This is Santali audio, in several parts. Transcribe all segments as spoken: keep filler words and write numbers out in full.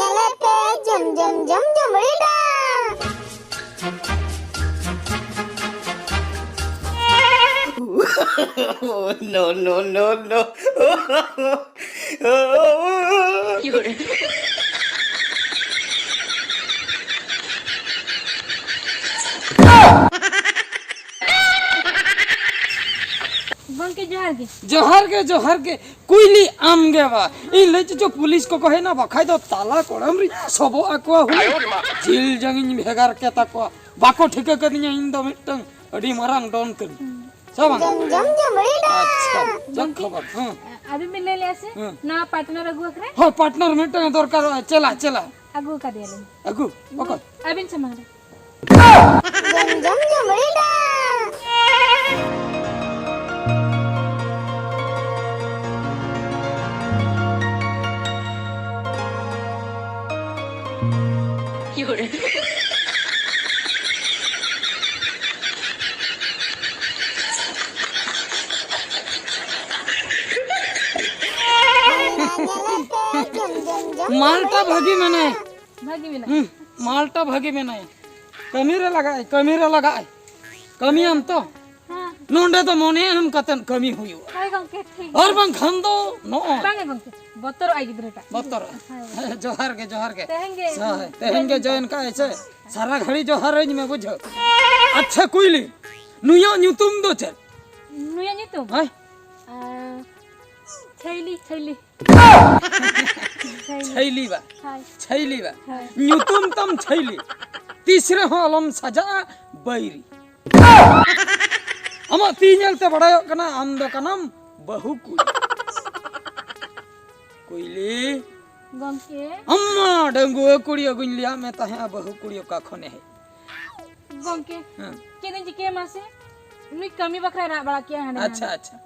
ᱧᱮᱞᱮᱯᱮ ᱡᱚᱢ ᱡᱚᱢ ᱡᱚᱢ ᱡᱚᱢᱲᱤ ᱰᱟᱸᱜ᱾ Oh, no, no, no, no. ᱜᱚᱝᱠᱮ, ᱡᱚᱦᱟᱨ ᱜᱮ᱾ ᱡᱚᱦᱟᱨ ᱜᱮ, ᱡᱚᱦᱟᱨ ᱜᱮ᱾ ᱠᱩᱭᱞᱤ ᱟᱢ ᱜᱮ ᱵᱟ᱾ ᱤᱧ ᱞᱟᱹᱭ ᱪᱚ ᱯᱩᱞᱤᱥ ᱠᱚᱠᱚ ᱦᱮᱡ ᱮᱱᱟ, ᱵᱟᱠᱷᱟᱡ ᱫᱚ ᱛᱟᱞᱟ ᱠᱚᱲᱟᱢ ᱨᱤᱧ ᱥᱚᱵᱚᱜ ᱟᱠᱚᱣᱟ ᱦᱩᱱᱟᱹᱝ᱾ ᱡᱤᱞ ᱡᱟᱝᱤᱧ ᱵᱷᱮᱜᱟᱨ ᱠᱮᱛᱟ ᱠᱚᱣᱟ᱾ ᱵᱟᱠᱚ ᱴᱷᱤᱠᱟᱹ ᱠᱟᱹᱫᱤᱧᱟ ᱤᱧ ᱫᱚ ᱢᱤᱫᱴᱟᱝ ᱟᱹᱰᱤ ᱢᱟᱨᱟᱝ ᱰᱚᱱ ᱠᱟᱹᱱᱟᱹᱧ᱾ ᱥᱮ ᱵᱟᱝ? ᱡᱚᱢ ᱡᱚᱢ ᱡᱚᱢ ᱵᱟᱹᱲᱤ ᱰᱟᱸᱜ᱾ ᱟᱪᱪᱷᱟ, ᱪᱮᱫ ᱜᱚᱝᱠᱮ, ᱠᱷᱚᱵᱚᱨ? ᱦᱮᱸ᱾ ᱟᱹᱵᱤᱱ ᱵᱤᱱ ᱞᱟᱹᱭ ᱞᱮᱜᱼᱟ ᱥᱮ ᱦᱮᱸ᱾ ᱱᱟᱣᱟ ᱯᱟᱨᱴᱱᱟᱨ ᱟᱹᱜᱩ ᱟᱠᱟᱱᱟ? ᱦᱳᱭ, ᱯᱟᱨᱴᱱᱟᱨ ᱢᱤᱫᱴᱟᱝ ᱫᱚᱨᱠᱟᱨᱚᱜᱼᱟ᱾ ᱪᱮᱞᱟ, ᱪᱮᱞᱟ᱾ ᱟᱹᱜᱩ ᱟᱠᱟᱫᱮᱭᱟᱞᱤᱧ᱾ ᱟᱹᱜᱩ? ᱚᱠᱚᱭ? ᱟᱹᱵᱤᱱ ᱥᱟᱢᱟᱝ ᱨᱮ᱾ ᱡᱚᱢ ᱡᱚᱢ ᱡᱚᱢ ᱵᱟᱹᱲᱤ ᱰᱟᱸᱜ᱾ ᱢᱟᱞᱴᱟ ᱵᱷᱟᱹᱜᱤ ᱢᱮᱱᱟᱭᱟ᱾ ᱵᱷᱟᱹᱜᱤ ᱢᱮᱱᱟᱭᱟ᱾ ᱦᱩᱸ, ᱢᱟᱞᱴᱟ ᱵᱷᱟᱹᱜᱤ ᱢᱮᱱᱟᱭᱟ᱾ ᱠᱟᱹᱢᱤ ᱨᱮ ᱞᱟᱜᱟᱜᱼᱟᱭ, ᱠᱟᱹᱢᱤ ᱨᱮ ᱞᱟᱜᱟᱜᱼᱟᱭ᱾ ᱠᱟᱹᱢᱤᱭᱟᱢ ᱛᱚ? ᱦᱮᱸ᱾ ᱱᱚᱸᱰᱮ ᱫᱚ ᱢᱚᱱᱮ ᱮᱢ ᱠᱟᱛᱮ ᱠᱟᱹᱢᱤ ᱦᱩᱭᱩᱜᱼᱟ᱾ ᱦᱳᱭ ᱜᱚᱝᱠᱮ, ᱴᱷᱤᱠ ᱜᱮᱭᱟ᱾ ᱟᱨ ᱵᱟᱝᱠᱷᱟᱱ ᱫᱚ ᱱᱚᱜᱼᱚᱭ᱾ ᱵᱟᱝᱟ ᱜᱚᱝᱠᱮ, ᱵᱚᱛᱚᱨᱚᱜᱼᱟᱭ ᱜᱤᱫᱽᱨᱟᱹᱴᱟᱜ᱾ ᱵᱚᱛᱚᱨᱚᱜᱼᱟᱭ᱾ ᱦᱳᱭ᱾ ᱡᱚᱦᱟᱨ ᱜᱮ, ᱡᱚᱦᱟᱨ ᱜᱮ᱾ ᱛᱮᱦᱮᱧ ᱜᱮ ᱦᱳᱭ, ᱛᱮᱦᱮᱧ ᱜᱮ join ᱠᱟᱜᱼᱟᱭ ᱥᱮ, ᱥᱟᱨᱟ ᱜᱷᱟᱹᱲᱤ ᱡᱚᱦᱟᱨᱟᱹᱧ ᱢᱮ, ᱵᱩᱡᱷᱟᱹᱣ᱾ ᱟᱪᱪᱷᱟ, ᱠᱩᱭᱞᱤ, ᱱᱩᱭᱟᱜ ᱧᱩᱛᱩᱢ ᱫᱚ ᱪᱮᱫ? ᱱᱩᱭᱟᱜ ᱧᱩᱛᱩᱢ? ᱦᱳᱭ᱾ ᱟᱸ, ᱪᱷᱟᱹᱭᱞᱤ, ᱪᱷᱟᱹᱭᱞᱤ᱾ ᱪᱷᱟᱹᱭᱞᱤ᱾ ᱪᱷᱟᱹᱭᱞᱤ ᱵᱟ᱾ ᱦᱳᱭ᱾ ᱪᱷᱟᱹᱭᱞᱤ ᱵᱟ᱾ ᱦᱳᱭ᱾ ᱧᱩᱛᱩᱢ ᱛᱟᱢ ᱪᱷᱟᱹᱭᱞᱤ᱾ ᱛᱤᱥ ᱨᱮᱦᱚᱸ ᱟᱞᱚᱢ ᱥᱟᱡᱟᱜᱼᱟ ᱵᱟᱹᱭᱨᱤ᱾ ᱟᱢᱟᱜ ᱛᱤ ᱧᱮᱞᱛᱮ ᱵᱟᱲᱟᱭᱚᱜ ᱠᱟᱱᱟ ᱟᱢ ᱫᱚ ᱠᱟᱱᱟᱢ ᱵᱟᱹᱦᱩ ᱠᱩᱲᱤ᱾ ᱠᱩᱭᱞᱤ᱾ ᱜᱚᱝᱠᱮ᱾ ᱟᱢ ᱢᱟ ᱰᱟᱺᱜᱩᱣᱟᱹ ᱠᱩᱲᱤ ᱟᱹᱜᱩᱧ ᱞᱟᱹᱭᱟᱫ ᱢᱮ ᱛᱟᱦᱮᱸᱫ, ᱵᱟᱹᱦᱩ ᱠᱩᱲᱤ ᱚᱠᱟ ᱠᱷᱚᱱᱮ ᱦᱮᱡ? ᱜᱚᱝᱠᱮ, ᱦᱮᱸ᱾ ᱪᱮᱫ ᱤᱧ ᱪᱤᱠᱟᱹᱭᱟ ᱢᱟᱥᱮ? ᱱᱩᱭ ᱠᱟᱹᱢᱤ ᱵᱟᱠᱷᱨᱟᱭ ᱨᱟᱜ ᱵᱟᱲᱟ ᱠᱮᱜᱼᱟ ᱦᱟᱸᱰᱮ ᱟᱪᱪᱷᱟ, ᱱᱟᱰᱮ᱾ ᱟᱪᱪᱷᱟ᱾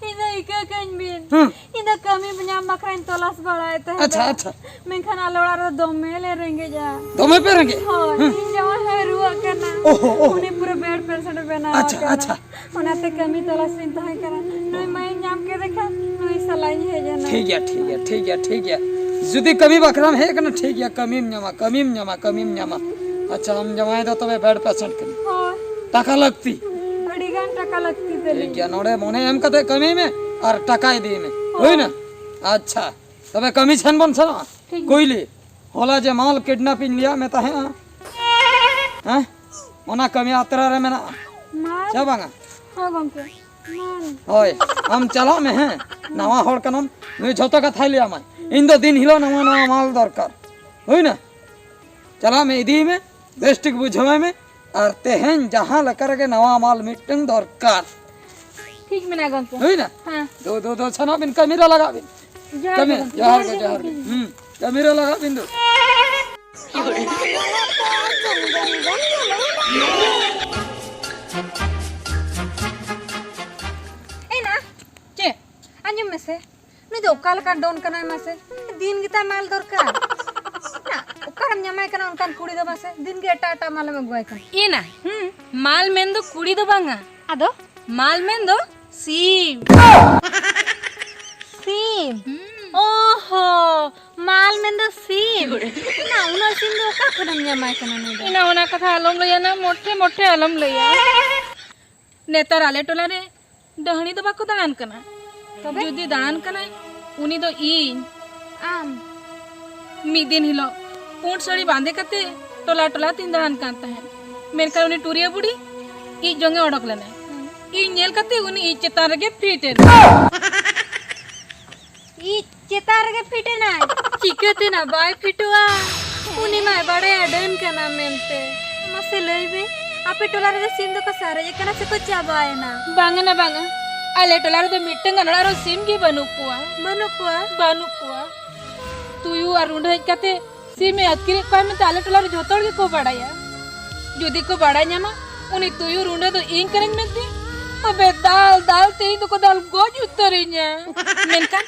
ᱤᱧ ᱫᱚ ᱤᱠᱟᱹ ᱠᱟᱹᱧ ᱵᱤᱱ᱾ ᱦᱮᱸ᱾ ᱤᱧ ᱫᱚ ᱠᱟᱹᱢᱤ ᱧᱟᱢ ᱵᱟᱠᱷᱨᱟᱧ ᱛᱚᱞᱟᱥ ᱵᱟᱲᱟᱭᱮᱫ ᱛᱟᱦᱮᱸᱫ᱾ ᱟᱪᱪᱷᱟ, ᱟᱪᱪᱷᱟ᱾ ᱢᱮᱱᱠᱷᱟᱱ ᱟᱞᱮ ᱚᱲᱟᱜ ᱨᱮ ᱫᱚᱢᱮ ᱞᱮ ᱨᱮᱸᱜᱮᱡᱼᱟ᱾ ᱫᱚᱢᱮ ᱯᱮ ᱨᱮᱸᱜᱮᱡ? ᱦᱳᱭ, ᱦᱩᱸ᱾ ᱤᱧ ᱡᱟᱶᱟᱭ ᱦᱚᱸᱭ ᱨᱩᱣᱟᱹᱜ ᱠᱟᱱᱟ᱾ ᱳᱦᱳ, ᱳᱦᱳ᱾ ᱩᱱᱤ ᱯᱩᱨᱟᱹ ᱵᱮᱰ ᱯᱮᱥᱮᱱᱴ ᱵᱮᱱᱟᱣ ᱟᱪᱪᱷᱟ, ᱟᱠᱟᱱᱟ᱾ ᱟᱪᱪᱷᱟ᱾ ᱚᱱᱟᱛᱮ ᱠᱟᱹᱢᱤ ᱛᱚᱞᱟᱥ ᱨᱤᱧ ᱛᱟᱦᱮᱸ ᱠᱟᱱᱟ᱾ ᱱᱩᱭ ᱢᱟᱹᱭ ᱧᱟᱢ ᱠᱮᱫᱮ ᱠᱷᱟᱱ ᱱᱩᱭ ᱥᱟᱞᱟᱜ ᱤᱧ ᱦᱮᱡ ᱮᱱᱟ᱾ ᱴᱷᱤᱠ ᱜᱮᱭᱟ, ᱴᱷᱤᱠ ᱜᱮᱭᱟ, ᱴᱷᱤᱠ ᱜᱮᱭᱟ, ᱴᱷᱤᱠ ᱜᱮᱭᱟ᱾ ᱡᱩᱫᱤ ᱠᱟᱹᱢᱤ ᱵᱟᱠᱷᱨᱟᱢ ᱦᱮᱡ ᱟᱠᱟᱱᱟ, ᱴᱷᱤᱠ ᱜᱮᱭᱟ, ᱠᱟᱹᱢᱤᱢ ᱧᱟᱢᱟ, ᱠᱟᱹᱢᱤᱢ ᱧᱟᱢᱟ, ᱠᱟᱹᱢᱤᱢ ᱧᱟᱢᱟ᱾ ᱟᱪᱪᱷᱟ, ᱟᱢ ᱡᱟᱶᱟᱭ ᱫᱚ ᱛᱚᱵᱮ ᱵᱮᱰ ᱯᱮᱥᱮᱱᱴ ᱠᱟᱱᱟ? ᱦᱳᱭ᱾ ᱴᱟᱠᱟ ᱞᱟᱹᱠᱛᱤ? ᱟᱹᱰᱤ ᱜᱟᱱ ᱴᱟᱠᱟ ᱞᱟᱹᱠᱛᱤ ᱛᱟᱞᱤᱧ᱾ ᱴᱷᱤᱠ ᱜᱮᱭᱟ, ᱱᱚᱰᱮ ᱢᱚᱱᱮ ᱮᱢ ᱠᱟᱛᱮ ᱠᱟᱹᱢᱤ ᱢᱮ ᱟᱨ ᱴᱟᱠᱟ ᱤᱫᱤᱭ ᱢᱮ᱾ ᱦᱳᱭ᱾ ᱦᱩᱭᱱᱟ? ᱟᱪᱪᱷᱟ, ᱛᱚᱵᱮ ᱠᱟᱹᱢᱤ ᱥᱮᱱ ᱵᱚᱱ ᱥᱮᱱᱚᱜᱼᱟ᱾ ᱴᱷᱤᱠ ᱜᱮᱭᱟ᱾ ᱠᱩᱭᱞᱤ, ᱦᱚᱞᱟ ᱡᱮ ᱢᱟᱞ ᱠᱤᱰᱱᱟᱯ ᱤᱧ ᱞᱟᱹᱭᱟᱫ ᱢᱮ ᱛᱟᱦᱮᱸᱜᱼᱟ, ᱦᱮᱸ? ᱚᱱᱟ ᱠᱟᱹᱢᱤ ᱟᱛᱨᱟ ᱨᱮ ᱢᱮᱱᱟᱜᱼᱟ᱾ ᱢᱟᱞ? ᱥᱮ ᱵᱟᱝᱟ? ᱦᱳᱭ ᱜᱚᱢᱠᱮ, ᱢᱟᱞ᱾ ᱦᱳᱭ, ᱟᱢ ᱪᱟᱞᱟᱜ ᱢᱮ, ᱦᱮᱸ? ᱱᱟᱣᱟ ᱦᱚᱲ ᱠᱟᱱᱟᱢ, ᱱᱩᱭ ᱡᱷᱚᱛᱚ ᱠᱟᱛᱷᱟᱭ ᱞᱟᱹᱭ ᱟᱢᱟᱭ᱾ ᱤᱧ ᱫᱚ ᱫᱤᱱ ᱦᱤᱞᱳᱜ ᱱᱟᱣᱟ ᱱᱟᱣᱟ ᱢᱟᱞ ᱫᱚᱨᱠᱟᱨ᱾ ᱦᱩᱭᱱᱟ? ᱪᱟᱞᱟᱜ ᱢᱮ, ᱤᱫᱤᱭ ᱢᱮ, ᱵᱮᱥ ᱴᱷᱤᱠ ᱵᱩᱡᱷᱟᱹᱣᱟᱭ ᱢᱮ᱾ ᱟᱨ ᱛᱮᱦᱮᱧ ᱡᱟᱦᱟᱸ ᱞᱮᱠᱟ ᱨᱮᱜᱮ ᱱᱟᱣᱟ ᱢᱟᱞ ᱢᱤᱫᱴᱟᱝ ᱫᱚᱨᱠᱟᱨ᱾ ᱴᱷᱤᱠ ᱢᱮᱱᱟᱜᱼᱟ ᱜᱚᱢᱠᱮ᱾ ᱦᱩᱭᱱᱟ? ᱦᱮᱸ᱾ ᱫᱩ, ᱫᱩ, ᱫᱩ, ᱥᱮᱱᱚᱜ ᱵᱤᱱ, ᱠᱟᱹᱢᱤ ᱨᱮ ᱞᱟᱜᱟᱜ ᱵᱤᱱ᱾ ᱡᱚᱦᱟᱨ ᱠᱟᱹᱢᱤ, ᱜᱮ ᱜᱚᱢᱠᱮ᱾ ᱡᱚᱦᱟᱨ ᱡᱚᱦᱟᱨ ᱜᱮ, ᱜᱮ ᱡᱚᱦᱟᱨ ᱜᱮ᱾ ᱜᱚᱢᱠᱮ᱾ ᱦᱩᱸ, ᱠᱟᱹᱢᱤ ᱨᱮ ᱞᱟᱜᱟᱜ ᱵᱤᱱ ᱫᱩ᱾ ᱮᱭ ᱱᱟ, ᱪᱮᱫ? ᱟᱸᱡᱚᱢ ᱢᱮᱥᱮ, ᱱᱩᱭ ᱫᱚ ᱚᱠᱟ ᱞᱮᱠᱟᱱ ᱰᱚᱱ ᱠᱟᱱᱟᱭ ᱢᱟᱥᱮ? ᱫᱤᱱ ᱜᱮᱛᱟᱭ ᱢᱟᱞ ᱫᱚᱨᱠᱟᱨ᱾ ᱱᱟ, ᱚᱠᱟᱨᱮᱢ ᱧᱟᱢᱟᱭ ᱠᱟᱱᱟ ᱚᱱᱠᱟᱱ ᱠᱩᱲᱤ ᱫᱚ ᱢᱟᱥᱮ? ᱫᱤᱱ ᱜᱮ ᱮᱴᱟᱜ ᱮᱴᱟᱜ ᱢᱟᱞᱮᱢ ᱟᱹᱜᱩᱣᱟᱭ ᱠᱟᱱᱟ᱾ ᱮᱱᱟ, ᱦᱩᱸ᱾ ᱢᱟᱞ ᱢᱮᱱ ᱫᱚ ᱠᱩᱲᱤ ᱫᱚ ᱵᱟᱝᱟ᱾ ᱟᱫᱚ? ᱢᱟᱞ ᱢᱮᱱ ᱫᱚ ᱥᱤᱢ᱾ ᱥᱤᱢ? ᱦᱩᱸ᱾ ᱚᱦᱚ, ᱢᱟᱞ ᱢᱮᱱ ᱫᱚ ᱥᱤᱢ? ᱱᱟ, ᱩᱱᱟᱹᱜ ᱥᱤᱢ ᱫᱚ ᱚᱠᱟ ᱠᱷᱚᱱᱮᱢ ᱧᱟᱢᱟᱭ ᱠᱟᱱᱟ ᱱᱩᱭ ᱫᱚ? ᱮᱱᱟ, ᱚᱱᱟ ᱠᱟᱛᱷᱟ ᱟᱞᱚᱢ ᱞᱟᱹᱭᱟ ᱱᱟ, ᱢᱚᱴᱷᱮ ᱢᱚᱴᱷᱮ ᱟᱞᱚᱢ ᱞᱟᱹᱭᱟ᱾ ᱱᱮᱛᱟᱨ ᱟᱞᱮ ᱴᱚᱞᱟ ᱨᱮ ᱰᱟᱹᱦᱲᱤ ᱫᱚ ᱵᱟᱠᱚ ᱫᱟᱬᱟᱱ ᱠᱟᱱᱟ᱾ ᱛᱚᱵᱮ? ᱡᱩᱫᱤ ᱫᱟᱬᱟᱱ ᱠᱟᱱᱟᱭ, ᱩᱱᱤ ᱫᱚ ᱤᱧ᱾ ᱟᱢ? ᱢᱤᱫ ᱫᱤᱱ ᱦᱤᱞᱳᱜ ᱯᱩᱸᱰ ᱥᱟᱹᱲᱤ ᱵᱟᱸᱫᱮ ᱠᱟᱛᱮ ᱴᱚᱞᱟ ᱴᱚᱞᱟ ᱛᱤᱧ ᱫᱟᱬᱟᱱ ᱠᱟᱱ ᱛᱟᱦᱮᱸᱫ᱾ ᱢᱮᱱᱠᱷᱟᱱ ᱩᱱᱤ ᱴᱩᱨᱤᱭᱟᱹ ᱵᱩᱲᱦᱤ ᱤᱡ ᱡᱚᱝᱮ ᱚᱰᱚᱠ ᱞᱮᱱᱟᱭ᱾ ᱦᱩᱸ᱾ ᱤᱧ ᱧᱮᱞ ᱠᱟᱛᱮ ᱩᱱᱤ ᱤᱡ ᱪᱮᱛᱟᱱ ᱨᱮᱜᱮ ᱯᱷᱤᱴ ᱮᱱᱟ᱾ ᱤᱡ ᱪᱮᱛᱟᱱ ᱨᱮᱜᱮ ᱯᱷᱤᱴ ᱮᱱᱟᱭ? ᱪᱤᱠᱟᱹᱛᱮ ᱱᱟ ᱵᱟᱭ ᱯᱷᱤᱴᱚᱜᱼᱟ? ᱩᱱᱤ ᱢᱟᱭ ᱵᱟᱲᱟᱭᱟ ᱰᱟᱹᱱ ᱠᱟᱱᱟ ᱢᱮᱱᱛᱮ᱾ ᱢᱟᱥᱮ ᱞᱟᱹᱭ ᱢᱮ, ᱟᱯᱮ ᱴᱚᱞᱟ ᱨᱮᱫᱚ ᱥᱤᱢ ᱫᱚᱠᱚ ᱥᱟᱨᱮᱡ ᱟᱠᱟᱱᱟ ᱥᱮᱠᱚ ᱪᱟᱵᱟᱭᱮᱱᱟ? ᱵᱟᱝᱟ ᱱᱟ ᱵᱟᱝᱟ, ᱟᱞᱮ ᱴᱚᱞᱟ ᱨᱮᱫᱚ ᱢᱤᱫᱴᱟᱝ ᱜᱟᱱ ᱚᱲᱟᱜ ᱨᱮᱦᱚᱸ ᱥᱤᱢ ᱜᱮ ᱵᱟᱹᱱᱩᱜ ᱠᱚᱣᱟ᱾ ᱵᱟᱹᱱᱩᱜ ᱠᱚᱣᱟ? ᱵᱟᱹᱱᱩᱜ ᱠᱚᱣᱟ᱾ ᱛᱩᱭᱩ ᱟᱨ ᱨᱩᱸᱰᱟᱹ ᱦᱮᱡ ᱠᱟᱛᱮ ᱥᱤᱢᱮ ᱟᱹᱛᱠᱤᱨᱮᱫ ᱠᱚᱣᱟ ᱢᱮᱱᱛᱮ ᱟᱞᱮ ᱴᱚᱞᱟ ᱨᱮ ᱡᱷᱚᱛᱚ ᱦᱚᱲ ᱜᱮᱠᱚ ᱵᱟᱲᱟᱭᱟ᱾ ᱡᱩᱫᱤ ᱠᱚ ᱵᱟᱲᱟᱭ ᱧᱟᱢᱟ ᱩᱱᱤ ᱛᱩᱭᱩ ᱨᱩᱸᱰᱟᱹ ᱫᱚ ᱤᱧ ᱠᱟᱹᱱᱟᱹᱧ ᱢᱮᱱᱛᱮ, ᱛᱚᱵᱮ ᱫᱟᱞ ᱫᱟᱞ ᱛᱮ ᱤᱧ ᱫᱚᱠᱚ ᱫᱟᱞ ᱜᱚᱡ ᱩᱛᱟᱹᱨᱤᱧᱟ᱾ ᱢᱮᱱᱠᱷᱟᱱ,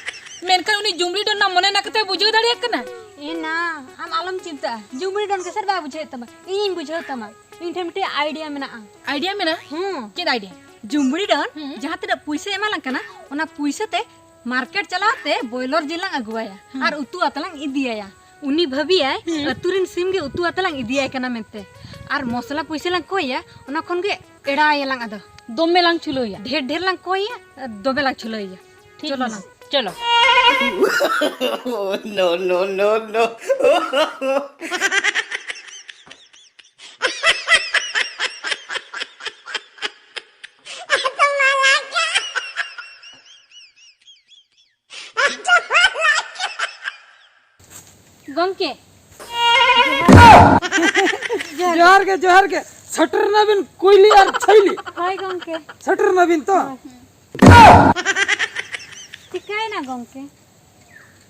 ᱢᱮᱱᱠᱷᱟᱱ ᱩᱱᱤ ᱡᱩᱢᱲᱤ ᱰᱚᱱ ᱨᱮᱱᱟᱜ ᱢᱚᱱᱮ ᱨᱮᱱᱟᱜ ᱠᱟᱛᱷᱟ ᱵᱩᱡᱷᱟᱹᱣ ᱫᱟᱲᱮᱭᱟᱜ ᱠᱟᱱᱟ? ᱮ ᱱᱟ, ᱟᱢ ᱟᱞᱚᱢ ᱪᱤᱱᱛᱟᱹᱜᱼᱟ, ᱡᱩᱢᱲᱤ ᱰᱚᱱ ᱠᱮᱥᱮᱨ ᱵᱟᱭ ᱵᱩᱡᱷᱟᱹᱣᱮᱫ ᱛᱟᱢᱟ, ᱤᱧᱤᱧ ᱵᱩᱡᱷᱟᱹᱣ ᱛᱟᱢᱟ᱾ ᱤᱧ ᱴᱷᱮᱱ ᱢᱤᱫᱴᱮᱡ ᱟᱭᱰᱤᱭᱟ ᱢᱮᱱᱟᱜᱼᱟ᱾ ᱟᱭᱰᱤᱭᱟ ᱢᱮᱱᱟᱜᱼᱟ? ᱦᱩᱸ᱾ ᱪᱮᱫ ᱟᱭᱰᱤᱭᱟ? ᱡᱩᱢᱲᱤ ᱰᱚᱱ ᱦᱩᱸ᱾ ᱡᱟᱦᱟᱸ ᱛᱤᱱᱟᱹᱜ ᱯᱩᱭᱥᱟᱹ ᱮᱢᱟ ᱞᱟᱝ ᱠᱟᱱᱟ, ᱚᱱᱟ ᱯᱩᱭᱥᱟᱹ ᱛᱮ ᱢᱟᱨᱠᱮᱴ ᱪᱟᱞᱟᱣ ᱛᱮ ᱵᱚᱭᱞᱚᱨ ᱡᱤᱞ ᱞᱟᱝ ᱟᱹᱜᱩᱣᱟᱭᱟ ᱦᱩᱸ᱾ ᱟᱨ ᱩᱛᱩ ᱟᱛᱮ ᱞᱟᱝ ᱤᱫᱤᱭᱟᱭᱟ᱾ ᱩᱱᱤ ᱵᱷᱟᱹᱵᱤᱭᱟᱭ ᱦᱩᱸ᱾ ᱟᱹᱛᱩ ᱨᱮᱱ ᱥᱤᱢ ᱜᱮ ᱩᱛᱩ ᱟᱛᱮ ᱞᱟᱝ ᱤᱫᱤᱭᱟᱭ ᱠᱟᱱᱟ ᱢᱮᱱᱛᱮ᱾ ᱟᱨ ᱢᱚᱥᱞᱟ ᱯᱩᱭᱥᱟᱹ ᱞᱟᱝ ᱠᱚᱭᱟ, ᱚᱱᱟ ᱠᱷᱚᱱ ᱜᱮ ᱮᱲᱟᱭᱟᱞᱟᱝ ᱟᱫᱚ᱾ ᱫᱚᱢᱮ ᱞᱟᱝ ᱪᱷᱩᱞᱟᱹᱣᱭᱟ᱾ ᱰᱷᱮᱨ ᱰᱷᱮᱨ ᱞᱟᱝ ᱠᱚᱭᱟ, ᱫᱚᱢᱮ ᱞᱟᱝ ᱪᱷᱩᱞᱟᱹᱣᱭᱟ᱾ ᱴᱷᱤᱠ ᱪᱚᱞᱚ ᱜᱮᱭᱟ᱾ ᱞᱟᱝ᱾ ᱪᱚᱞᱚ᱾ No, no, no, no. ᱜᱚᱢᱠᱮ᱾ ᱡᱚᱦᱟᱨ ᱜᱮ, ᱡᱚᱦᱟᱨ ᱜᱮ᱾ ᱥᱮᱴᱮᱨ ᱱᱟᱵᱤᱱ ᱠᱩᱭᱞᱤ ᱟᱨ ᱪᱷᱟᱹᱭᱞᱤ? ᱦᱳᱭ ᱜᱚᱢᱠᱮ᱾ ᱥᱮᱴᱮᱨ ᱱᱟᱵᱤᱱ ᱛᱚ? ᱦᱳᱭ᱾ ᱪᱤᱠᱟᱹᱭᱮᱱᱟ ᱜᱚᱢᱠᱮ?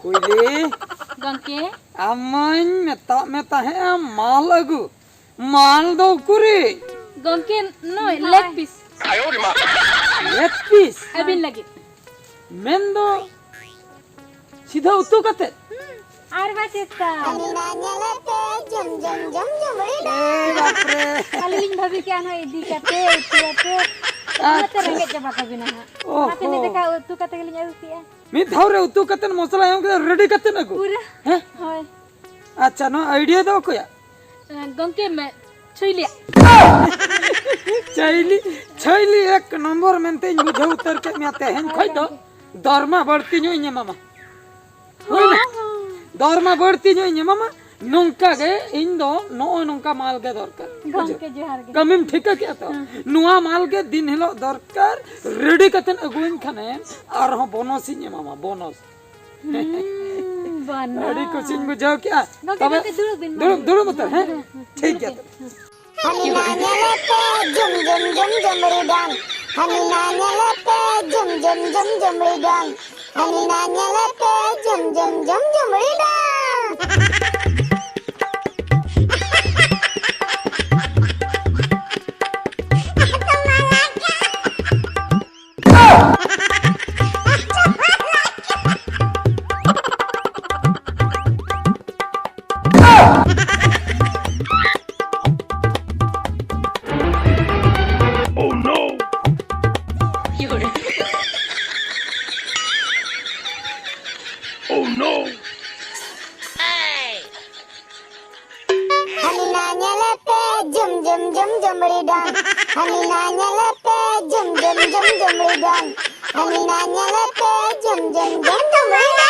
ᱠᱩᱭᱞᱤ᱾ ᱜᱚᱢᱠᱮ᱾ ᱟᱢ ᱢᱟᱧ ᱢᱮᱛᱟᱜ ᱢᱮ ᱛᱟᱦᱮᱸᱜᱼᱟ ᱢᱟᱞ ᱟᱹᱜᱩ᱾ ᱢᱟᱞ ᱫᱚ ᱩᱠᱩᱨᱤ? ᱜᱚᱢᱠᱮ, ᱱᱚᱜᱼᱚᱭ ᱞᱮᱜ ᱯᱤᱥ᱾ ᱞᱮᱜ ᱯᱤᱥ? ᱟᱹᱵᱤᱱ ᱞᱟᱹᱜᱤᱫ᱾ ᱢᱮᱱᱫᱚ ᱥᱤᱫᱷᱟᱹ ᱩᱛᱩ ᱠᱟᱛᱮ? ᱦᱩᱸ, ᱟᱨ ᱵᱟ ᱪᱮᱫ ᱠᱟ? ᱦᱟᱹᱱᱤ ᱱᱟ ᱧᱮᱞᱮᱛᱮ ᱡᱚᱢ, ᱡᱚᱢ, ᱡᱚᱢ, ᱡᱚᱢ, ᱟᱹᱰᱤ ᱮ ᱵᱟᱯᱨᱮ᱾ ᱟᱹᱞᱤᱧ ᱞᱤᱧ ᱵᱷᱟᱹᱵᱤ ᱠᱮᱜᱼᱟ, ᱱᱚᱣᱟ ᱤᱫᱤ ᱠᱟᱛᱮ, ᱩᱛᱩ ᱠᱟᱛᱮ, ᱚᱱᱟᱛᱮ ᱟᱪᱪᱷᱟ᱾ ᱨᱮᱸᱜᱮᱡ ᱪᱟᱵᱟ ᱠᱟᱵᱤᱱᱟ ᱦᱟᱸᱜ᱾ ᱚᱱᱟᱛᱮ ᱚᱦᱚ᱾ ᱢᱤᱫ ᱫᱟᱠᱟ ᱩᱛᱩ ᱠᱟᱛᱮ ᱜᱮᱞᱤᱧ ᱟᱹᱜᱩ ᱠᱮᱜᱼᱟ᱾ ᱢᱤᱫ ᱫᱷᱟᱣ ᱨᱮ ᱩᱛᱩ ᱠᱟᱛᱮ ᱢᱚᱥᱞᱟ ᱮᱢ ᱠᱟᱛᱮ ᱨᱮᱰᱤ ᱠᱟᱛᱮ ᱟᱹᱜᱩ? ᱯᱩᱨᱟᱹ᱾ ᱦᱮᱸ? ᱦᱳᱭ᱾ ᱟᱪᱪᱷᱟ, ᱱᱚᱣᱟ ᱟᱭᱰᱤᱭᱟ ᱫᱚ ᱚᱠᱚᱭᱟᱜ? ᱜᱚᱢᱠᱮ ᱢᱮ, ᱪᱷᱩᱭᱞᱤᱭᱟᱜ᱾ ᱪᱷᱟᱹᱭᱞᱤ, ᱪᱷᱟᱹᱭᱞᱤ ᱮᱠ ᱱᱚᱢᱵᱚᱨ ᱢᱮᱱᱛᱮᱧ ᱵᱩᱡᱷᱟᱹᱣ ᱩᱛᱟᱹᱨ ᱠᱮᱫ ᱢᱮᱭᱟ ᱛᱮᱦᱮᱧ ᱦᱳᱭ ᱠᱷᱚᱡ ᱫᱚ᱾ ᱜᱚᱢᱠᱮ᱾ ᱫᱚᱨᱢᱟ ᱵᱟᱹᱲᱛᱤ ᱧᱚᱜ ᱤᱧ ᱮᱢᱟᱢᱟ᱾ ᱦᱩᱭᱱᱟ? ᱦᱚᱸ, ᱦᱚᱸ᱾ ᱫᱚᱨᱢᱟ ᱵᱟᱹᱲᱛᱤ ᱧᱚᱜ ᱤᱧ ᱮᱢᱟᱢᱟ᱾ ᱱᱚᱝᱠᱟ ᱜᱮ ᱤᱧ ᱫᱚ ᱱᱚᱜᱼᱚᱭ ᱱᱚᱝᱠᱟ ᱢᱟᱞ ᱜᱮ ᱫᱚᱨᱠᱟᱨ᱾ ᱜᱚᱢᱠᱮ, ᱵᱩᱡᱷᱟᱹᱣ? ᱡᱚᱦᱟᱨ ᱜᱮ᱾ ᱠᱟᱹᱢᱤᱢ ᱴᱷᱤᱠᱟᱹ ᱠᱮᱜᱼᱟ ᱛᱚ? ᱦᱮᱸ᱾ ᱱᱚᱣᱟ ᱢᱟᱞ ᱜᱮ ᱫᱤᱱ ᱦᱤᱞᱳᱜ ᱫᱚᱨᱠᱟᱨ, ᱨᱮᱰᱤ ᱠᱟᱛᱮᱫ ᱟᱹᱜᱩᱣᱟᱹᱧ ᱠᱷᱟᱱᱮᱢ ᱟᱨᱦᱚᱸ ᱵᱳᱱᱚᱥ ᱤᱧ ᱮᱢᱟᱢᱟ, ᱵᱳᱱᱚᱥ᱾ ᱦᱩᱸ, ᱵᱟᱱᱟ᱾ ᱟᱹᱰᱤ ᱠᱩᱥᱤᱧ ᱵᱩᱡᱷᱟᱹᱣ ᱠᱮᱜᱼᱟ᱾ ᱜᱚᱢᱠᱮ, ᱛᱚᱵᱮ ᱜᱚᱢᱠᱮ, ᱫᱩᱲᱩᱵ ᱵᱤᱱ ᱢᱟ᱾ ᱫᱩᱲᱩᱵ, ᱫᱩᱲᱩᱵ ᱩᱛᱟᱹᱨ, ᱦᱮᱸ? ᱦᱩᱸ, ᱦᱩᱸ, ᱴᱷᱤᱠ ᱜᱮᱭᱟ ᱦᱩᱸ, ᱛᱚᱵᱮ᱾ ᱦᱩᱸ᱾ ᱦᱟᱹᱱᱤ ᱱᱟ ᱧᱮᱞᱮᱛᱮ ᱡᱚᱢ ᱡᱚᱢ ᱡᱚᱢ ᱡᱚᱢ ᱨᱤᱰᱟᱝ᱾ ᱦᱟᱹᱱᱤ ᱱᱟ ᱧᱮᱞᱮᱛᱮ ᱡᱚᱢ ᱡᱚᱢ ᱡᱚᱢ ᱡᱚᱢ ᱨᱤᱰᱟᱝ᱾ ᱦᱟᱹᱱᱤ ᱱᱟ ᱧᱮᱞᱮᱛᱮ ᱡᱚᱢ ᱡᱚᱢ ᱡᱚᱢ ᱡᱚᱢ ᱨᱤᱰᱟᱝ᱾ ᱫᱚᱱ, ᱦᱟᱹᱱᱤ ᱱᱟ ᱧᱮᱞᱮ ᱯᱮ ᱡᱚᱢ ᱡᱚᱢ ᱫᱚᱱ ᱫᱚ ᱢᱟᱭᱟ᱾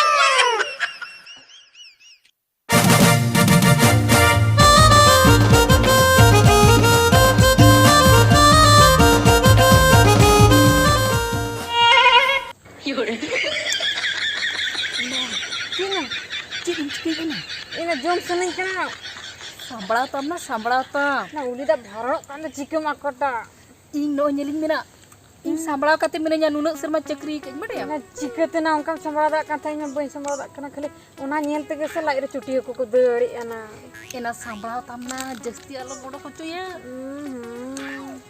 ᱪᱮᱫ ᱮᱢ ᱪᱤᱠᱟᱹᱭ ᱠᱟᱱᱟ? ᱤᱧ ᱫᱚ ᱡᱚᱢ ᱥᱟᱱᱟᱧ ᱠᱟᱱᱟ᱾ ᱥᱟᱢᱵᱲᱟᱣ ᱛᱟᱢ ᱱᱟ, ᱥᱟᱢᱵᱲᱟᱣ ᱛᱟᱢ᱾ ᱚᱱᱟ ᱩᱞᱤ ᱫᱟᱜ ᱵᱷᱟᱨᱚᱲᱚᱜ ᱠᱟᱱ ᱫᱚ ᱪᱤᱠᱟᱹᱢ ᱟᱠᱚᱴᱟ? ᱤᱧ ᱱᱚᱜᱼᱚᱭ ᱧᱮᱞᱤᱧ ᱢᱮᱱᱟ, ᱤᱧ ᱥᱟᱢᱵᱲᱟᱣ ᱠᱟᱛᱮ ᱢᱤᱱᱟᱹᱧᱟ, ᱱᱩᱱᱟᱹᱜ ᱥᱮᱨᱢᱟ ᱪᱟᱹᱠᱨᱤ ᱠᱟᱜ ᱤᱧ ᱵᱟᱰᱟᱭᱟ᱾ ᱚᱱᱟ ᱪᱤᱠᱟᱹᱛᱮ ᱱᱟ ᱚᱱᱠᱟᱢ ᱥᱟᱢᱵᱲᱟᱣ ᱫᱟᱲᱮᱭᱟᱜ ᱠᱟᱱ ᱛᱟᱦᱮᱸᱫ, ᱤᱧ ᱢᱟ ᱵᱟᱹᱧ ᱥᱟᱢᱵᱲᱟᱣ ᱫᱟᱲᱮᱭᱟᱜ ᱠᱟᱱᱟ, ᱠᱷᱟᱹᱞᱤ ᱚᱱᱟ ᱧᱮᱞ ᱛᱮᱜᱮ ᱥᱮ ᱞᱟᱡ ᱨᱮ ᱪᱩᱴᱤ ᱦᱟᱹᱠᱩ ᱠᱚ ᱫᱟᱹᱲᱮᱜᱼᱟ ᱱᱟ᱾ ᱮᱱᱟ ᱥᱟᱢᱵᱲᱟᱣ ᱛᱟᱢ ᱱᱟ, ᱡᱟᱹᱥᱛᱤ ᱟᱞᱚᱢ ᱚᱰᱚᱠ ᱦᱚᱪᱚᱭᱟ᱾ ᱦᱩᱸ, ᱦᱩᱸ᱾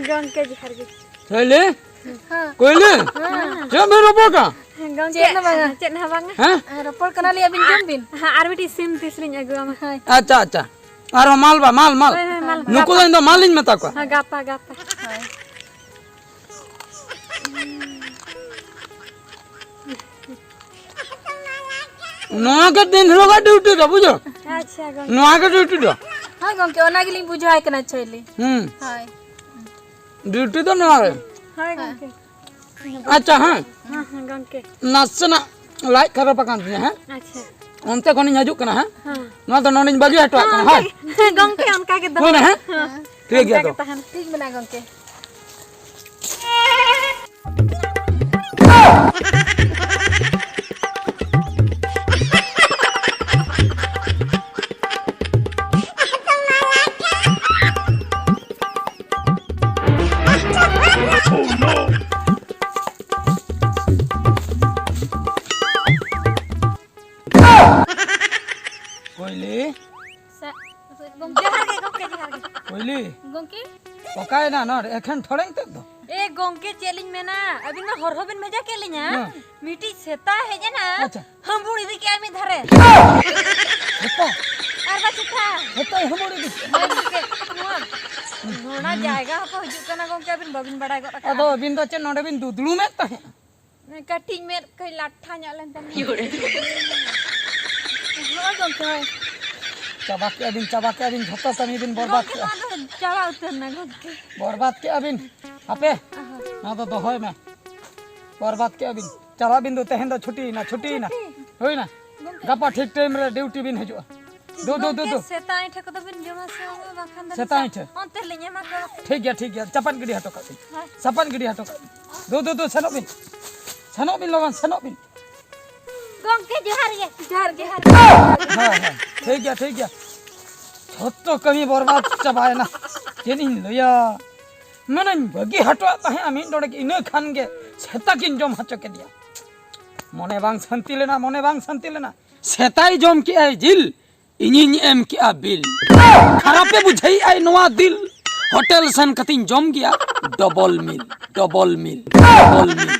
ᱜᱚᱝᱠᱮ ᱡᱚᱦᱟᱨ ᱜᱮ᱾ ᱠᱚᱭᱞᱤ? ᱦᱮᱸ᱾ ᱠᱚᱭᱞᱤ? ᱦᱮᱸ᱾ ᱪᱮᱫ ᱵᱮᱱ ᱨᱚᱯᱚᱲ ᱠᱟᱱᱟ? ᱦᱮᱸ, ᱜᱚᱝᱠᱮ, ᱪᱮᱫ ᱦᱚᱸ ᱵᱟᱝᱟ᱾ ᱪᱮᱫ ᱦᱚᱸ ᱵᱟᱝᱟ᱾ ᱦᱮᱸ? ᱦᱮᱸ, ᱨᱚᱯᱚᱲ ᱠᱟᱱᱟᱞᱤᱧ, ᱟᱹᱵᱤᱱ ᱡᱚᱢ ᱵᱤᱱ᱾ ᱦᱮᱸ, ᱟᱨ ᱢᱤᱫᱴᱤᱡ ᱥᱤᱢ ᱛᱤᱥ ᱞᱤᱧ ᱟᱹᱜᱩᱣᱟᱢᱟ? ᱦᱳᱭ᱾ ᱟᱪᱪᱷᱟ, ᱟᱪᱪᱷᱟ᱾ ᱟᱨᱦᱚᱸ ᱢᱟᱞ ᱵᱟ, ᱢᱟᱞ, ᱢᱟᱞ᱾ ᱦᱳᱭ, ᱦᱳᱭ, ᱢᱟᱞ᱾ ᱱᱩᱠᱩ ᱫᱚ ᱜᱟᱯᱟ᱾ ᱤᱧ ᱫᱚ ᱢᱟᱞ ᱤᱧ ᱢᱮᱛᱟ ᱠᱚᱣᱟ᱾ ᱦᱮᱸ, ᱜᱟᱯᱟ, ᱜᱟᱯᱟ᱾ ᱦᱳᱭ᱾ ᱱᱚᱣᱟ ᱜᱮ ᱫᱤᱱ ᱦᱤᱞᱳᱜᱟᱜ ᱰᱤᱭᱩᱴᱤ ᱫᱚ, ᱵᱩᱡᱷᱟᱹᱣ? ᱟᱪᱪᱷᱟ, ᱜᱚᱝᱠᱮ᱾ ᱱᱚᱣᱟ ᱜᱮ ᱰᱤᱭᱩᱴᱤ ᱫᱚ᱾ ᱦᱳᱭ, ᱜᱚᱝᱠᱮ, ᱚᱱᱟ ᱜᱮᱞᱤᱧ ᱵᱩᱡᱷᱟᱹᱣᱟᱭ ᱠᱟᱱᱟ, ᱪᱷᱚᱭᱞᱤ᱾ ᱦᱩᱸ᱾ ᱦᱳᱭ᱾ ᱰᱤᱭᱩᱴᱤ ᱫᱚ ᱱᱚᱣᱟ ᱜᱮ᱾ ᱦᱳᱭ, ᱜᱚᱝᱠᱮ᱾ ᱟᱪᱪᱷᱟ, ᱦᱮᱸ᱾ ᱦᱮᱸ, ᱦᱮᱸ, ᱜᱚᱝᱠᱮ᱾ ᱱᱟᱥᱮᱱᱟᱜ ᱞᱟᱡ ᱠᱷᱟᱨᱟᱯ ᱟᱠᱟᱱ ᱛᱤᱧᱟᱹ, ᱦᱮᱸ? ᱟᱪᱪᱷᱟ᱾ ᱚᱱᱛᱮ ᱠᱷᱚᱱᱤᱧ ᱦᱤᱡᱩᱜ ᱠᱟᱱᱟ, ᱦᱮᱸ? ᱦᱮᱸ᱾ ᱱᱚᱣᱟ ᱫᱚ ᱱᱚᱰᱮᱧ ᱵᱟᱹᱜᱤ ᱦᱚᱴᱚ ᱠᱟᱜ ᱠᱟᱱᱟ, ᱦᱳᱭ᱾ ᱦᱮᱸ, ᱜᱚᱝᱠᱮ, ᱚᱱᱠᱟ ᱜᱮ ᱫᱚᱦᱚᱭ ᱦᱩᱭᱱᱟ, ᱦᱮᱸ? ᱦᱮᱸ᱾ ᱴᱷᱤᱠ ᱜᱮᱭᱟ ᱚᱱᱠᱟ ᱛᱚ᱾ ᱜᱮ ᱛᱟᱦᱮᱱ᱾ ᱴᱷᱤᱠ ᱢᱮᱱᱟᱜᱼᱟ, ᱜᱚᱝᱠᱮ᱾ ᱠᱚᱭᱞᱤ᱾ ᱥᱟ-, ᱜᱚᱝᱠᱮ, ᱡᱚᱦᱟᱨ ᱜᱮ, ᱜᱚᱝᱠᱮ, ᱡᱚᱦᱟᱨ ᱜᱮ᱾ ᱠᱚᱭᱞᱤ᱾ ᱜᱚᱝᱠᱮ᱾ ᱚᱠᱟᱭᱮᱱᱟ ᱱᱚᱰᱮ ᱮᱠᱷᱮᱱ ᱴᱷᱚᱲᱮᱝ ᱛᱮᱫ ᱫᱚ? ᱮ ᱜᱚᱝᱠᱮ, ᱪᱮᱫ ᱞᱤᱧ ᱢᱮᱱᱟ, ᱟᱹᱵᱤᱱ ᱢᱟ ᱦᱚᱨᱦᱚ ᱵᱤᱱ ᱵᱷᱮᱡᱟ ᱠᱮᱫ ᱞᱤᱧᱟ᱾ ᱦᱮᱸ᱾ ᱢᱤᱫᱴᱤᱡ ᱥᱮᱛᱟ ᱦᱮᱡ ᱮᱱᱟ, ᱟᱪᱪᱷᱟ᱾ ᱦᱟᱹᱢᱵᱩᱲ ᱤᱫᱤ ᱠᱮᱜᱼᱟ ᱢᱤᱫ ᱫᱷᱟᱨᱮ᱾ ᱥᱮᱛᱟ? ᱟᱨ ᱵᱟ ᱪᱮᱛᱟ᱾ ᱥᱮᱛᱟᱭ ᱦᱟᱹᱢᱵᱩᱲ ᱤᱫᱤ ᱠᱮᱜᱼᱟ? ᱦᱳᱭ ᱜᱚᱝᱠᱮ, ᱱᱚᱣᱟ ᱱᱚᱰᱟ ᱡᱟᱭᱜᱟ ᱦᱚᱸᱠᱚ ᱦᱤᱡᱩᱜ ᱠᱟᱱᱟ ᱜᱚᱝᱠᱮ, ᱟᱹᱵᱤᱱ ᱵᱟᱹᱵᱤᱱ ᱵᱟᱲᱟᱭ ᱜᱚᱫ ᱟᱠᱟᱫᱼᱟ᱾ ᱟᱫᱚ ᱟᱹᱵᱤᱱ ᱫᱚ ᱪᱮᱫ ᱱᱚᱰᱮ ᱵᱤᱱ ᱫᱩᱫᱲᱩᱢᱮᱫ ᱛᱟᱦᱮᱸᱫ? ᱠᱟᱹᱴᱤᱡ ᱢᱮᱫ ᱠᱟᱹᱡ ᱞᱟᱴᱷᱟ ᱧᱚᱜ ᱞᱮᱱ ᱛᱟᱹᱞᱤᱧᱟ᱾ ᱦᱳᱭ ᱜᱚᱝᱠᱮ, ᱦᱳᱭ᱾ ᱪᱟᱵᱟ ᱠᱮᱜᱼᱟ ᱵᱤᱱ, ᱪᱟᱵᱟ ᱠᱮᱜᱼᱟ ᱵᱤᱱ, ᱡᱷᱚᱛᱚ ᱠᱟᱹᱢᱤ ᱵᱤᱱ ᱵᱚᱨᱵᱟᱫ ᱜᱚᱝᱠᱮ, ᱠᱮᱜᱼᱟ᱾ ᱱᱚᱣᱟ ᱫᱚ ᱪᱟᱵᱟ ᱩᱛᱟᱹᱨ ᱮᱱᱟ ᱜᱚᱝᱠᱮ᱾ ᱵᱚᱨᱵᱟᱫ ᱠᱮᱜᱼᱟ ᱵᱤᱱ᱾ ᱟᱯᱮ, ᱱᱚᱣᱟ ᱫᱚ ᱫᱚᱦᱚᱭ ᱢᱮ᱾ ᱵᱚᱨᱵᱟᱫ ᱠᱮᱜᱼᱟ ᱵᱤᱱ᱾ ᱪᱟᱞᱟᱜ ᱵᱤᱱ ᱫᱚ, ᱛᱮᱦᱮᱧ ᱫᱚ ᱪᱷᱩᱴᱤᱭᱮᱱᱟ, ᱪᱷᱩᱴᱤᱭᱮᱱᱟ᱾ ᱪᱷᱩᱴᱤ? ᱦᱩᱭᱱᱟ? ᱜᱚᱢᱠᱮ᱾ ᱜᱟᱯᱟ ᱴᱷᱤᱠ ᱴᱟᱭᱤᱢ ᱨᱮ ᱰᱤᱭᱩᱴᱤ ᱵᱤᱱ ᱦᱤᱡᱩᱜᱼᱟ᱾ ᱫᱩ, ᱫᱩ, ᱫᱩ, ᱜᱚᱢᱠᱮ, ᱫᱩ᱾ ᱥᱮᱛᱟ ᱟᱹᱭᱴᱷᱟᱹ ᱠᱚᱫᱚ ᱵᱤᱱ ᱡᱚᱢᱟ ᱥᱮ ᱵᱟᱝ? ᱵᱟᱠᱷᱟᱱ ᱫᱚ ᱥᱮᱛᱟ ᱟᱹᱭᱴᱷᱟᱹ? ᱚᱱᱛᱮ ᱨᱮᱞᱤᱧ ᱮᱢᱟ ᱠᱚᱣᱟ᱾ ᱴᱷᱤᱠ ᱜᱮᱭᱟ, ᱴᱷᱤᱠ ᱜᱮᱭᱟ᱾ ᱪᱟᱯᱟᱫ ᱜᱤᱰᱤ ᱦᱚᱴᱚ ᱠᱟᱜ ᱵᱤᱱ᱾ ᱦᱳᱭ᱾ ᱪᱟᱯᱟᱫ ᱜᱤᱰᱤ ᱦᱚᱴᱚ ᱠᱟᱜ ᱵᱤᱱ᱾ ᱫᱩ, ᱫᱩ, ᱫᱩ, ᱥᱮᱱᱚᱜ ᱵᱤᱱ᱾ ᱥᱮᱱᱚᱜ ᱵᱤᱱ ᱞᱚᱜᱚᱱ, ᱥᱮᱱᱚᱜ ᱵᱤᱱ᱾ ᱜᱚᱢᱠᱮ, ᱡᱚᱦᱟᱨ ᱜᱮ᱾ ᱡᱚᱦᱟᱨ, ᱡᱚᱦᱟᱨ᱾ ᱦᱮᱸ, ᱦᱮᱸ᱾ ᱴᱷᱤᱠ ᱜᱮᱭᱟ, ᱴᱷᱤᱠ ᱜᱮᱭᱟ᱾ ᱡᱷᱚᱛᱚ ᱠᱟᱹᱢᱤ ᱵᱚᱨᱵᱟᱫ ᱪᱟᱵᱟᱭᱮᱱᱟ᱾ ᱪᱮᱫ ᱤᱧ ᱞᱟᱹᱭᱟ? ᱢᱟᱱᱮᱧ ᱵᱟᱹᱜᱤ ᱦᱚᱴᱚᱣᱟᱜ ᱛᱟᱦᱮᱸᱜᱼᱟ ᱢᱤᱫ ᱰᱚᱸᱰᱮᱠ, ᱤᱱᱟᱹ ᱠᱷᱟᱱ ᱜᱮ ᱥᱮᱛᱟ ᱠᱤᱱ ᱡᱚᱢ ᱦᱚᱪᱚ ᱠᱮᱫᱮᱭᱟ᱾ ᱢᱚᱱᱮ ᱵᱟᱝ ᱥᱟᱱᱛᱤ ᱞᱮᱱᱟ, ᱢᱚᱱᱮ ᱵᱟᱝ ᱥᱟᱱᱛᱤ ᱞᱮᱱᱟ᱾ ᱥᱮᱛᱟᱭ ᱡᱚᱢ ᱠᱮᱜᱼᱟᱭ ᱡᱤᱞ, ᱤᱧᱤᱧ ᱮᱢ ᱠᱮᱜᱼᱟ ᱵᱤᱞ᱾ ᱠᱷᱟᱨᱟᱯᱮ ᱵᱩᱡᱷᱟᱹᱣᱮᱜᱼᱟᱭ ᱱᱚᱣᱟ ᱫᱤᱞ᱾ ᱦᱳᱴᱮᱞ ᱥᱮᱱ ᱠᱟᱛᱮᱧ ᱡᱚᱢ ᱜᱮᱭᱟ ᱰᱚᱵᱚᱞ ᱢᱤᱞ, ᱰᱚᱵᱚᱞ ᱢᱤᱞ, ᱰᱚᱵᱚᱞ ᱢᱤᱞ᱾